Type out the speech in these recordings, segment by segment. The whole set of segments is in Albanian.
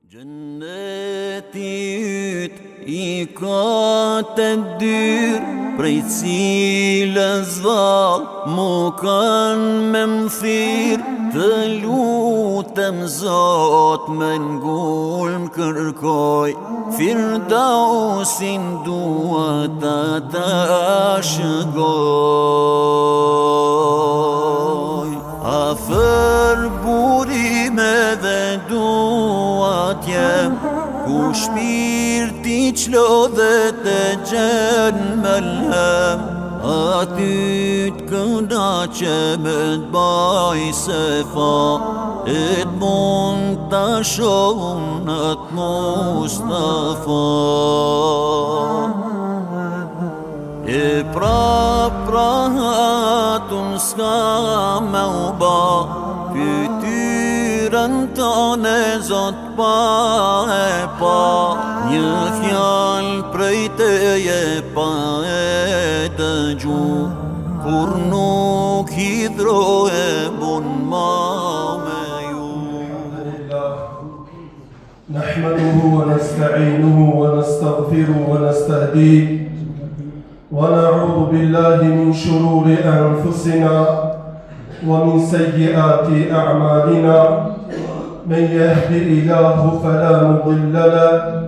Xhenneti yt i ka tetë dyrë Prej cilës vallë mu kanë me m'thirrë Të lutem Zot me ngulm kërkoj Firdausin dua ta trashëgoj Afër burimeve dua t'jem Ku shpirti çlodhet e gjen melhem Aty t'kënaqem e t'baj sefa E t'mund ta shoh unë atë Mustafa E prap rahat unë s'kam me u ba Fytyrën tane Zot pa e pa Një fjalë prej teje pa e dëgju Kur nuk hidhrohem unë ma me ju نحمده ونستعينه ونستغفره ونستهديه ونعوذ بالله من شرور أنفسنا ومن سيئات أعمالنا من يهدي إله فلا مضل له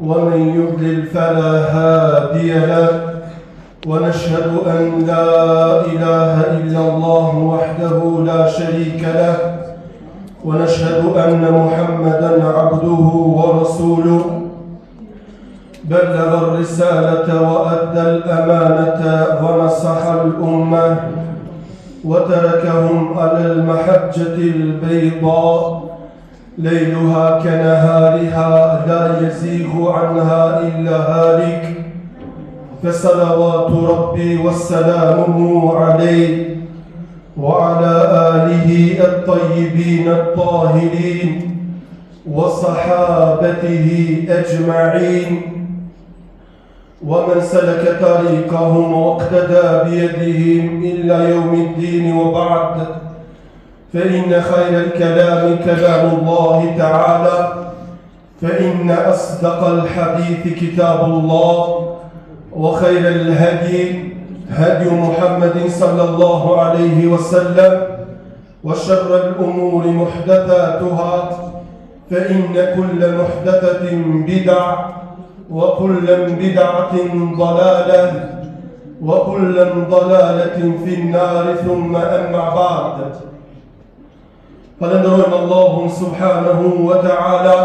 ومن يضلل فلا هادي له ونشهد أن لا إله إلا الله وحده لا شريك له ونشهد أن محمدا عبده ورسوله بلغ الرسالة وأدى الأمانة ونصح الأمة وتركهم على المحجة البيضاء ليلها كنهارها لا يزيغ عنها إلا هالك فصلوات ربي وسلامه عليه وعلى آله الطيبين الطاهرين وصحابته أجمعين ومن سلك طريقهم واقتدى بيدهم إلى يوم الدين وبعد فإن خير الكلام كلام الله تعالى فإن أصدق الحديث كتاب الله وخير الهدي هدي محمد صلى الله عليه وسلم وشر الأمور محدثاتها فإن كل محدثة بدع وكل بدعة ضلالة وكل ضلالة في النار ثم أما بعد Falënderojmë Allahun subhanahu wa ta'ala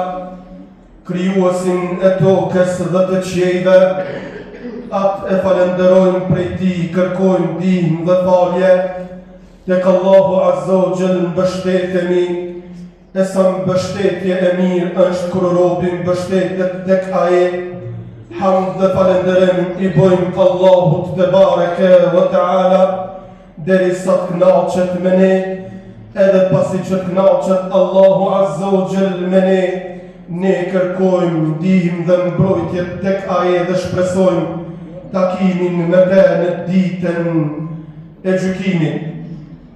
Krijuesin e tokës dhe të qiejve Atë e falënderojmë prej tij kërkojmë ndihmë dhe falje Tek Allahu azza wa jall mbështetemi E sa mbështetje e mirë është kur robi mbështetet tek ai Hamd dhe falënderim i bëjmë Allahut tebareke wa ta'ala Derisa të kënaqet me ne, edhe pasi që të kënaqet Allahu Azza wa Jall me ne, ne kërkojmë ndihmë dhe mbrojtje tek Ai dhe shpresojmë takimin me të në ditën e gjykimit.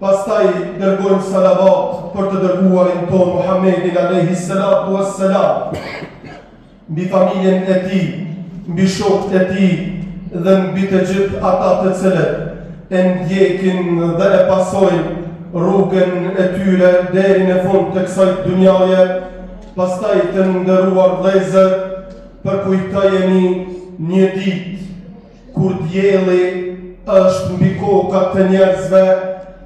Pastaj dërgojmë salavat për të dërguarin tonë Muhammedin alayhi salatu wassalam. mbi familjen e tij, mbi shokët e tij dhe mbi të gjithë ata të cilët e ndjekin dhe e pasojnë rrugën e tyre deri në fund të kësaj dynjaje, pastaj të nderuar vëllezër, përkujtojeni një ditë Kur dielli është mbi kokat të njerëzve,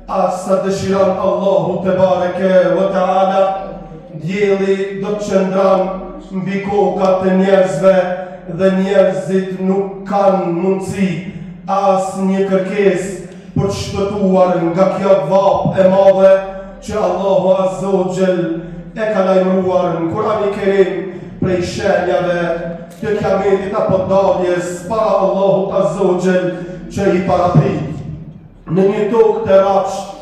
aq sa dëshiron Allahu tebareke ve teala, dielli do të qëndron mbi kokat të njerëzve dhe njerëzit nuk kanë mundësi as një kërkesë për të shpëtuar nga kjo vapë e madhe që Allahu Azza wa Jall e ka lajmëruar në Kur'anin Kerim prej shenjave të kiametit apo daljes para Allahut Azza wa Jall që i paraprin. Në një tokë të rrafshtë,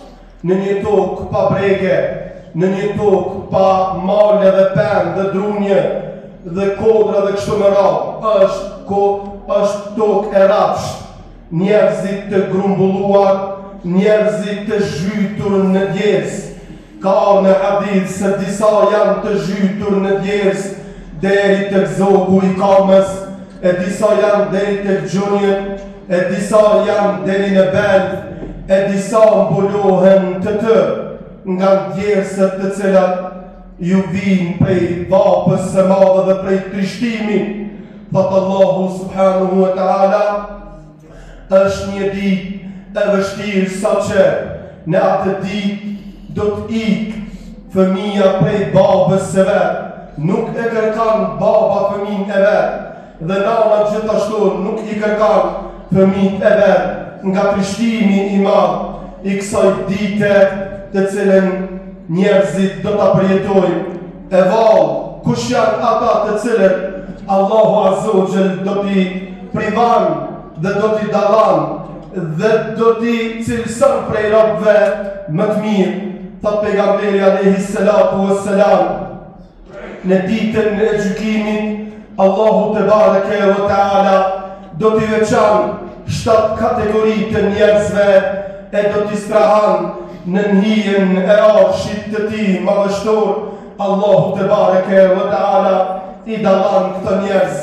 në një tokë pa brege, në një tokë pa male dhe pemë dhe drunjë dhe kodra dhe kështu me radhë, është ko është tokë e rrafshtë. Njerëzit të grumbulluar, njerëzit të zhytur në djersë. Ka ardhë në hadith se disa janë të zhytur në djersë deri tek zogu i kamës, e disa janë deri tek gjunjët, e disa janë deri në bel, e disa mbulohen të tërë nga djersët të cilat ju vijnë prej vapës së madhe dhe prej trishtimit, thotë Allahu subhanahu wa ta'ala, është një ditë e vështirë saqë në atë ditë do të ikë fëmija prej babës së vet, nuk e kërkan baba fëmijën e vet, dhe nana gjithashtu nuk i kërkan fëmijët e vet nga trishtimi i madh i kësaj dite të cilën njerëzit do ta përjetojnë. E vallë, kush janë ata të cilët Allahu Azza wa Jall do t'i privan dhe do t'i dallan dhe do t'i cilëson prej robëve më të mirë, thotë pejgamberi alayhi salatu wassalam në ditën e gjykimit Allahu tebareke ve teala do t'i veçan shtatë kategori të njerëzve e do t'i strahan nën hijen e arshit të tij madhështor Allahu tebareke ve teala i dallan këto njerëz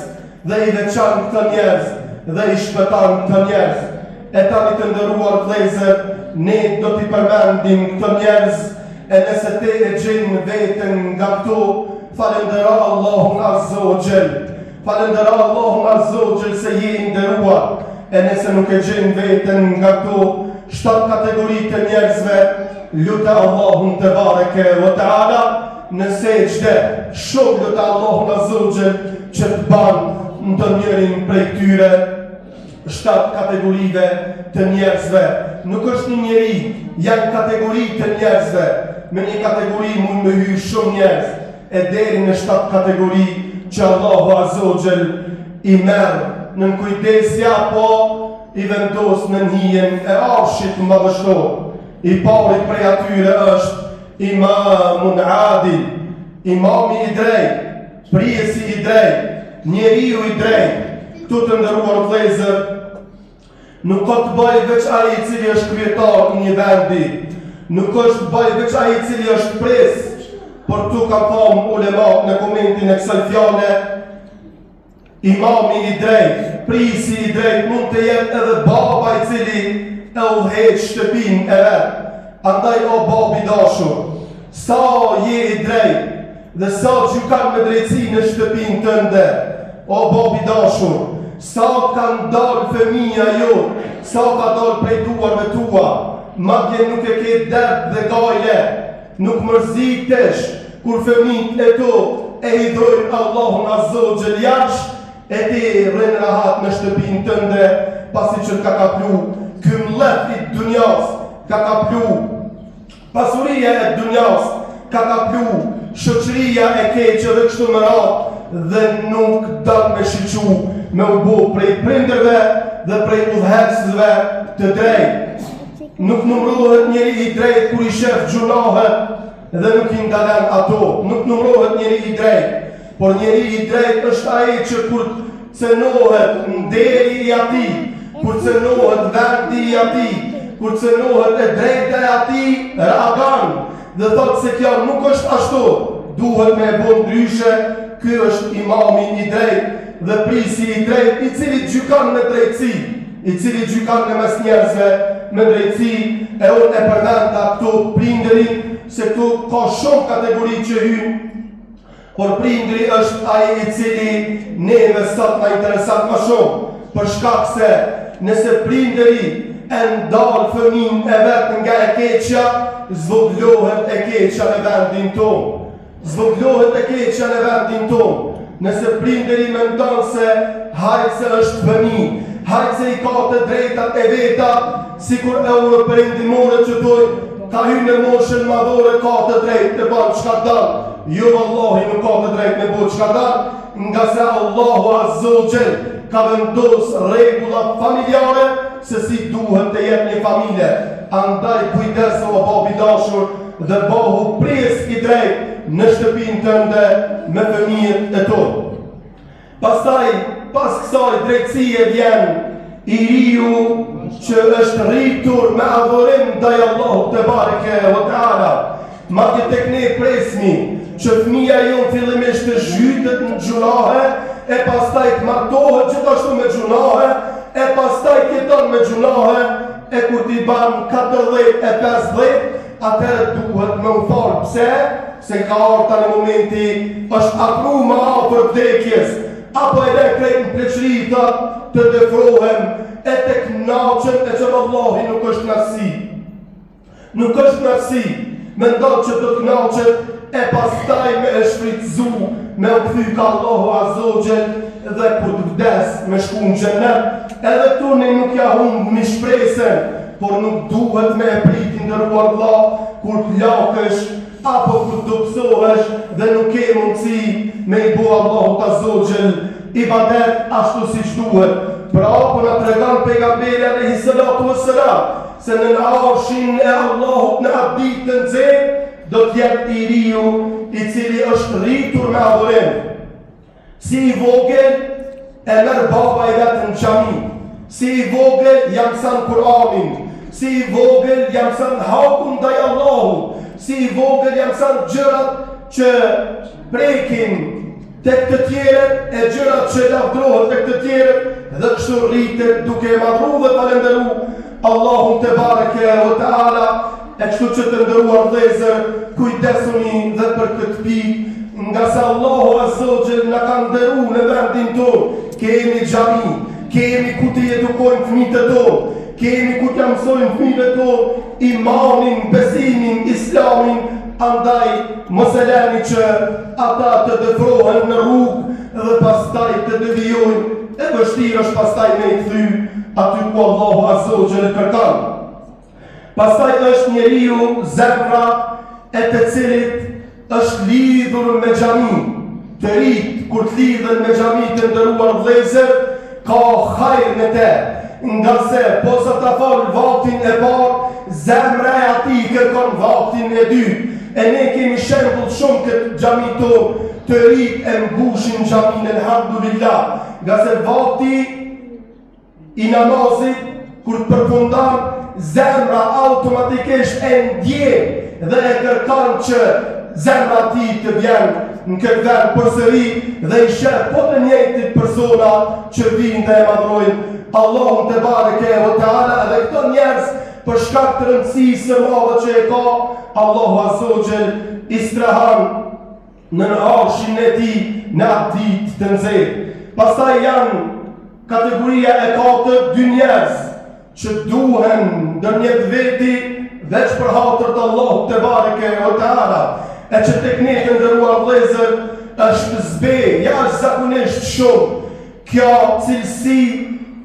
dhe i veçan këto njerëz dhe i shpëtan këto njerëz. E tani të nderuar vëllezër, ne do t'i përmendim këto njerëz e nëse ti e gjen veten nga këto, falëndero Allahun Azza wa Jall. Falëndero Allahun Azza wa Jall se je i nderuar. E nëse nuk e gjen veten nga këto shtatë kategori të njerëzve, lute Allahun tebareke ve teala në sexhde, shumë lute Allahun Azza wa Jall që të ban ndonjërin prej këtyre shtatë kategorive të njerëzve. Nuk është një njeri, janë kategori të njerëzve. Në një kategori mund me hy shumë njerëz, e deri në shtatë kategori që Allahu Azza wa Jall i merr nën kujdesje apo i vendos nën hijen e arshit madhështor. I pari prej atyre është imamun adil, imami i drejtë, Prijësi i drejtë, njeriu i drejtë, këtu të nderuar vëllezër, nuk ka të bëjë veç ai i cili është kryetar i një vendi, nuk është të bëjë veç ai i cili është prijës, por këtu kanë thonë ulemat në komentin e kësaj fjale, Imami i drejtë, prijësi i drejtë mund të jetë edhe baba i cili e udhëheq shtëpinë e vet. Andaj o babë i dashur, sa je i drejtë dhe sa gjykon me drejtësi në shtëpinë tënde. O babë i dashur, sa kanë dalë fëmija jot, sa ka dalë prej duarve tua, madje nuk e ke dert dhe gajle, Nuk mërzitesh kur fëmijët e tu e hidhrojnë Allahun Azza wa Jall jashtë e ti rrin rahat në shtëpinë tënde pasi që të ka kaplu ky mllef i dunjas ka kaplu pasuria e dunjas ka kaplu shoqëria e keqe dhe kështu me radhë dhe nuk don me shiqu me u bo prej prindërve dhe prej udhëheqësve të drejtë Nuk numërohet njeri i drejtë kur i shef gjynahet dhe nuk i ndalon ato. Nuk numërohet njeri i drejtë, por njeri i drejtë është ai që kur cenohet nderi i atij, kur cenohet vendi i atij, kur cenohet e drejta e atij, reagon dhe thotë se kjo nuk është ashtu, duhet me e bo ndryshe, ky është imami i drejtë dhe prijësi i drejtë, i cili gjykon me drejtësi. i cili gjykon në mes njerëzve me drejtësi, e unë e përmenda këtu prindërin, se këtu ka shumë kategori që hyjnë, por prindëri është ai i cili neve sot na intereson më shumë, për shkak se nëse prindëri e ndal fëmijën e vet nga e keqja, zvogëlohet e keqja në vendin tonë. Zvogëlohet e keqja në vendin tonë. Nëse prindëri mendon se hajt se është fëmijë, hajt se i ka të drejtat e veta, sikur europerëndimorët që thojnë, ka hy në moshën madhore ka të drejtë të ban çka don. Jo vallahi nuk ka të drejtë me bo çka don, ngase Allahu Azza wa Jall ka vendos rregulla familjare se si duhet të jetë një familje. Andaj kujdes o babë i dashur, dhe bëhu prijës i drejtë në shtëpinë tënde me fëmijët e tu. Pastaj, pas kësaj drejtësie vjen i riu që është rritur me adhurim ndaj Allahut tebareke ve teala. Madje tek ne presmi që fëmija jonë fillimisht të zhytet në gjynahe e pastaj të martohet gjithashtu me gjynahe e pastaj të jeton me gjynahe e kur t'i ban 40 e 50 atëherë duhet me u falë. Pse? Se ka ardhur tani momenti, është afru ma afër vdekjes, apo e le krejt në pleqëri, thot, të dëfrohem, e të knaqem, e që vallahi nuk është knaqësi. Nuk është knaqësi, mendon që do të knaqet, e pastaj me e shfrytëzu, me u kthy ka Allahu Azze ue Xhel, dhe kur të vdes me shku në xhenet, edhe këtu ne nuk ja humbmi shpresën, por nuk duhet me e prit i nderuar vlla, kur të plakesh, apo kur të dobësohesh dhe nuk ke mundësi me i bo Allahut Azze ue Xhel ibadet ashtu siç duhet. Pra, po na tregon pejgamberi alejhi salatu ue selam, se nën arshin e Allahut në atë ditë të nxehtë, do të jetë i riu i cili është rritur me adhurim. Si i vogël e merr baba i vet në xhami. Si i vogël ja mëson Kur'anin. Si i vogël ja mëson hakun ndaj Allahut. Si i vogël ja mëson gjërat që prekin tek të tjerët e gjërat që lavdrohen tek të tjerët dhe kështu rritet duke e madhru dhe falenderu Allahun tebareke ve teala E kështu që të nderuar vëllezër, kujdesuni dhe për këtë pikë, ngase Allahu Azze ue Xhel na ka nderu në vendin tonë, kemi xhami, kemi ku t'i edukojmë fëmijët tonë, kemi ku t'ia mësojmë fëmijëve tonë imanin, besimin, islamin, andaj mos e leni që ata të dëfrohen në rrugë dhe pastaj të devijojnë, e vështirë është pastaj me i kthy aty ku Allahu Azze ue Xhel kërkon. Pastaj është njeriu zemra e të cilit është lidhur me xhami. Të rit kur të lidhen me xhami të nderuar vëllezër, ka hajr në te. Ngase posa ta fal vaktin e parë, zemra e atij kërkon vaktin e dytë. E ne kemi shembull shumë këtë xhami tonë, të rit e mbushin xhaminë elhamdulillah. Ngase vakti i namazit kur të përfundon zemra automatikisht e ndjen dhe e kërkon që zemra e tij të vjen në këtë vend përsëri dhe i sheh po të njëjtit persona që vijnë dhe e madhrojnë Allahun tebareke ve teala edhe këto njerëz për shkak të rëndësisë së madhe që e ka Allahu Azze ue Xhel i strehon nën arshin e tij në atë ditë të nxehtë. Pastaj janë kategoria e katërt dy njerëz që duhen ndërmjet veti veç për hatër të Allahut tebareke ve teala, e që tek ne të nderuar vëllezër është zbe jashtëzakonisht shumë Kjo cilësi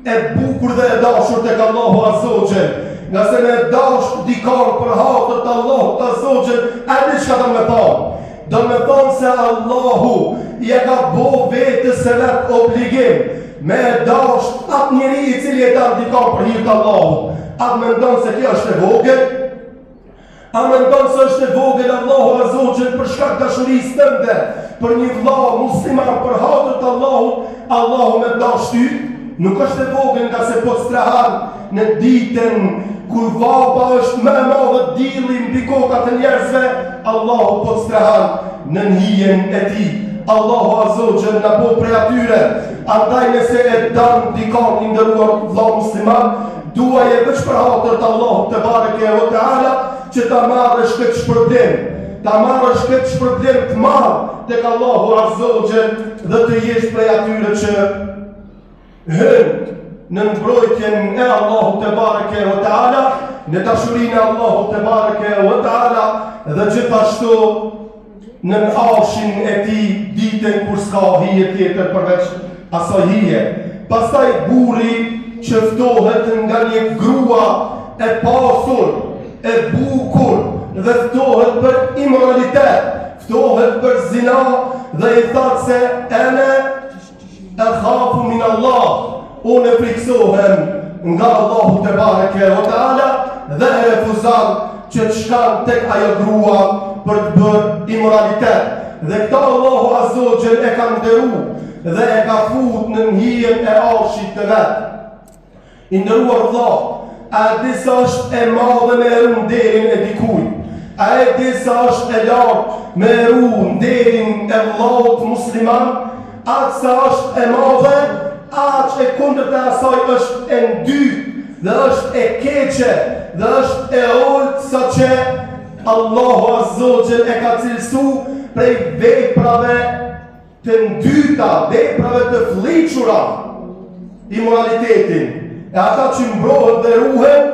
e bukur dhe e dashur tek Allahu Azze ue Xhel, ngase me dasht dikon për hatër të Allahut Azze ue Xhel, a di çka do me thonë? Do me thonë se Allahu ia ka bo vetes së vet obligim me e dasht atë njeri i cili e don dikon për hir të Allahut. A mendon se kjo është e vogël? A mendon se është e vogël Allahu Azze ue Xhel për shkak dashurisë tënde për një vëlla musliman për hatër të Allahut, Allahu me dash ty? Nuk është e vogël ngase po të strehon në ditën kur vapa është më e madhe dielli mbi kokat e njerëzve, Allahu po të strehon nën hijen e tij. Allahu Azze ue Xhel na bo prej atyre. Andaj nëse e don dikon i nderuar vëlla musliman, Duaje veç për hatër të Allahut tebareke ve teala që ta marrësh këtë shpërblim, ta marrësh këtë shpërblim të madh tek Allahu Azze ue Xhel dhe të jesh prej atyre që hyn në mbrojtjen e Allahut tebareke ve teala, në dashurinë e Allahut tebareke ve teala dhe gjithashtu nën arshin e tij ditën kur s'ka hije tjetër përveç asaj hije. Pastaj burri që ftohet nga një grua e pasur, e bukur dhe ftohet për imoralitet, ftohet për zina dhe i thotë se ene Ekhafu min Allah, unë e frikësohem nga Allahu tebareke ve teala dhe e refuzon që të shkon tek ajo grua për të bërë imoralitet. Dhe këta Allahu Azze ue Xhel e ka nderu dhe e ka fut nën hijen e arshit të vet. I nderuar vëlla, a e di sa është e madhe me e ru nderin e dikujt? A e di sa është e lartë me e ru nderin e vllaut musliman, aq sa është e madhe, aq e kundërta e asaj është e ndytë dhe është e keqe dhe është e ulët sa që Allahu Azza wa Jall e ka cilësu prej veprave të ndyta, veprave të flliqura imoralitetin. E ata që mbrohen dhe ruhen,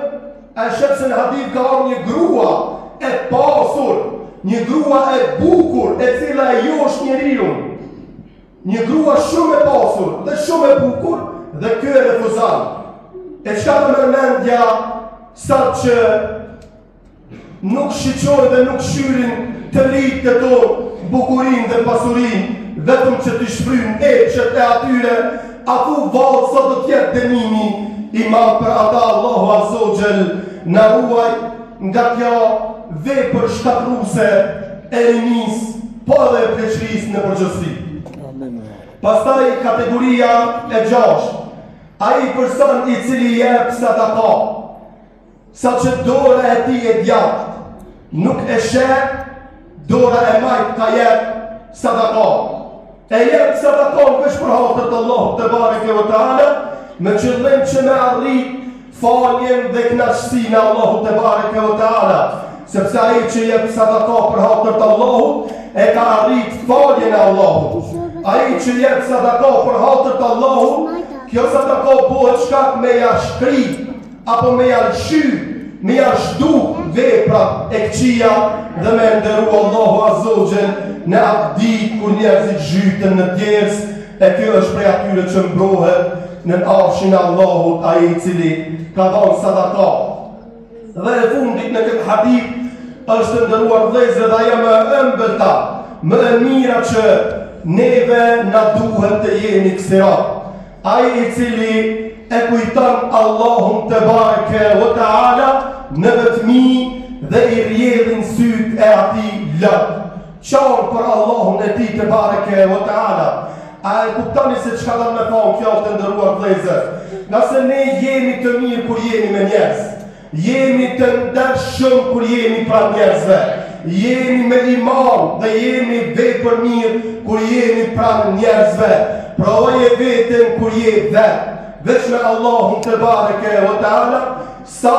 e shef se në hadith ka ardhur një grua e pasur, një grua e bukur, e cila e josh njeriun. Një grua shumë e pasur dhe shumë e bukur dhe ky e refuzon. E çka të merr mendja sa që Nuk shiqojnë dhe nuk kshyrin të rijtë tonë bukurinë dhe pasurinë, vetëm që t'i shfryjnë epshet e atyre, a thu vallë sa do të jetë dënimi i madh për ata Allahu Azza wa Jall na ruaj nga kjo vepër shkatërruese e rinisë, po edhe e pleqërisë në përgjithësi. Pastaj kategoria e gjashtë, ai person i cili jep sadaka, Sa që dora e tij e djathtë nuk e sheh, dora e majtë ka jep sadaka. E jep sadaka veç për hatër të Allahut tebareke ve teala, me qëllim që me arrit faljen dhe kënaqësinë e Allahut tebareke ve teala, sepse ai që jep sadaka për hatër të Allahut e ka arrit faljen e Allahut. Ai që jep sadaka për hatër të Allahut, kjo sadaka bëhet shkak me ja shkri apo me ja lshy, me ja zhduk veprat e këqija dhe me e nderu Allahu Azza wa Jall në atë ditë kur njerëzit zhyten në djersë, e kjo është prej atyre që mbrohet nën arshin e Allahut ai i cili ka dhanë sadaka. Dhe e fundit në këtë hadith është të nderuar vëllezër dhe ajo më e ëmbëlta, më e mira që neve na duhet të jemi kësirat. Ai i cili e kujton Allahun tebareke ve teala në vetmi dhe i rrjedhin sytë e atij lot. Qan për Allahun e tij tebareke ve teala. A e kuptoni se çka do me thonë kjo të nderuar vëllezër? Ngase ne jemi të mirë kur jemi me njerëz. Jemi të ndershëm kur jemi pranë njerëzve. Jemi me iman dhe jemi vepërmirë kur jemi pranë njerëzve. Provoje veten kur je vet, veç me Allahun tebareke ve teala, sa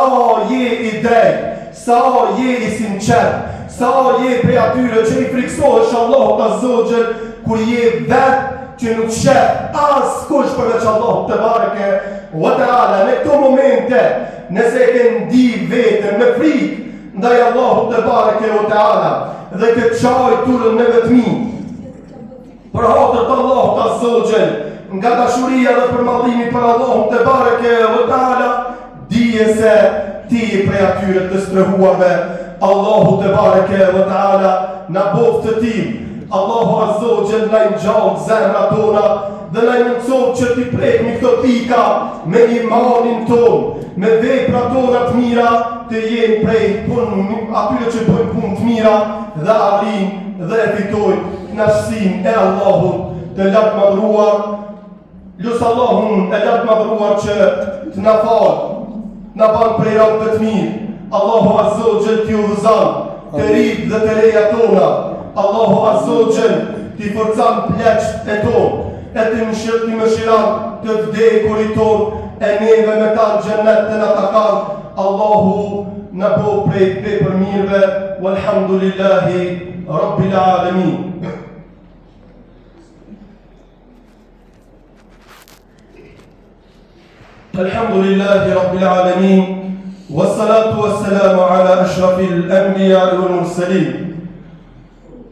je i drejtë, sa je i sinqertë, sa je prej atyre që i frikësohesh Allahut azza wa xhel kur je vet që nuk sheh askush përveç Allahut tebareke ve teala. Në këto momente Nëse e ke ndi veten me frikë ndaj Allahut tebareke ve teala dhe ke qajtur në vetmi për hatër të Allahut azza wa xhel nga dashuria dhe përmallimi për Allahun tebareke ve teala dije se ti je prej atyre të strehuarve Allahu tebareke ve teala na boftë të tillë Allahu azza wa xhel na i ngjalltë zemrat tona dhe na i mundësoftë që t'i prekmi këto pika me imanin tonë, me veprat tona të mira, të jenë prej pun, atyre që bëjnë punë të mira dhe arrijnë dhe e fitojnë kënaqësinë e Allahut të lartmadhëruar. Lus Allahun e lartmadhëruar që të na falë, na ban prej robëve të mirë. Allahu Azza wa Jall t'i udhëzon të rijtë dhe të reja tona. Allahu Azza wa Jall t'i forcon pleqtë e tonë, e t'i mëshir, t'i mëshiron të vdekurit tonë, e neve me ta në xhennet të na takon. Allahu na boftë prej vepërmirëve, walhamdulillahi rabbil alamin. الحمد لله رب العالمين والصلاة والسلام على أشرف الأنبياء والمرسلين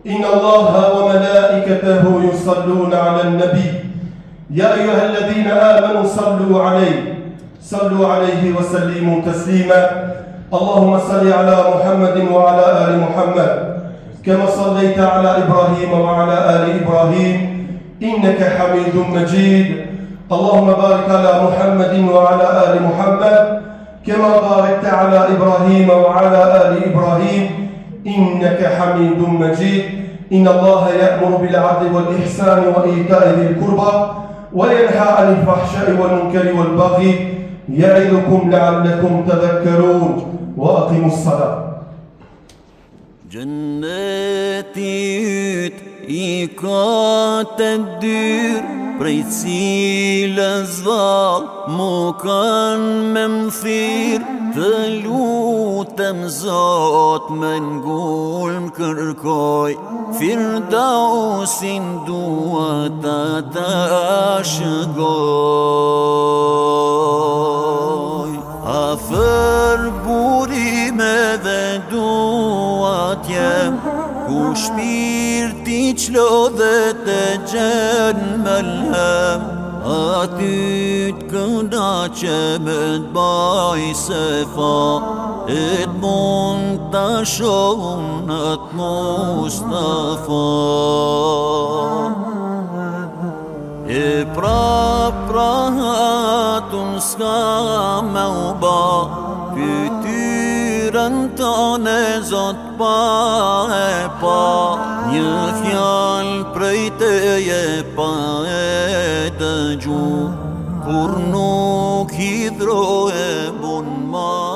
إن الله وملائكته يصلون على النبي يا أيها الذين آمنوا صلوا عليه صلوا عليه وسلموا تسليما اللهم صل على محمد وعلى آل محمد كما صليت على إبراهيم وعلى آل إبراهيم إنك حميد مجيد اللهم بارك على محمد وعلى آل محمد كما باركت على إبراهيم وعلى آل إبراهيم إنك حميد مجيد إن الله يأمر بالعدل والإحسان وإيتاء ذي القربى وينهى عن الفحشاء والمنكر والبغي يعظكم لعلكم تذكرون وأقيموا الصلاة. Xhenneti yt i ka tetë dyrë Prej cilës vallë mu kanë me m'thirrë Të lutem Zot me ngulm kërkoj Firdausin dua ta trashëgoj Afër burimeve dua t'jem Ku shpirti çlodhet e gjen melhem Aty t'kënaqem e t'baj sefa E t'mund ta shoh unë atë Mustafa E prap rahat unë s'ka me u ba Fytyrën tane Zot pa e pa Një fjalë prej teje pa e dëgju Kur nuk hidhrohem unë ma.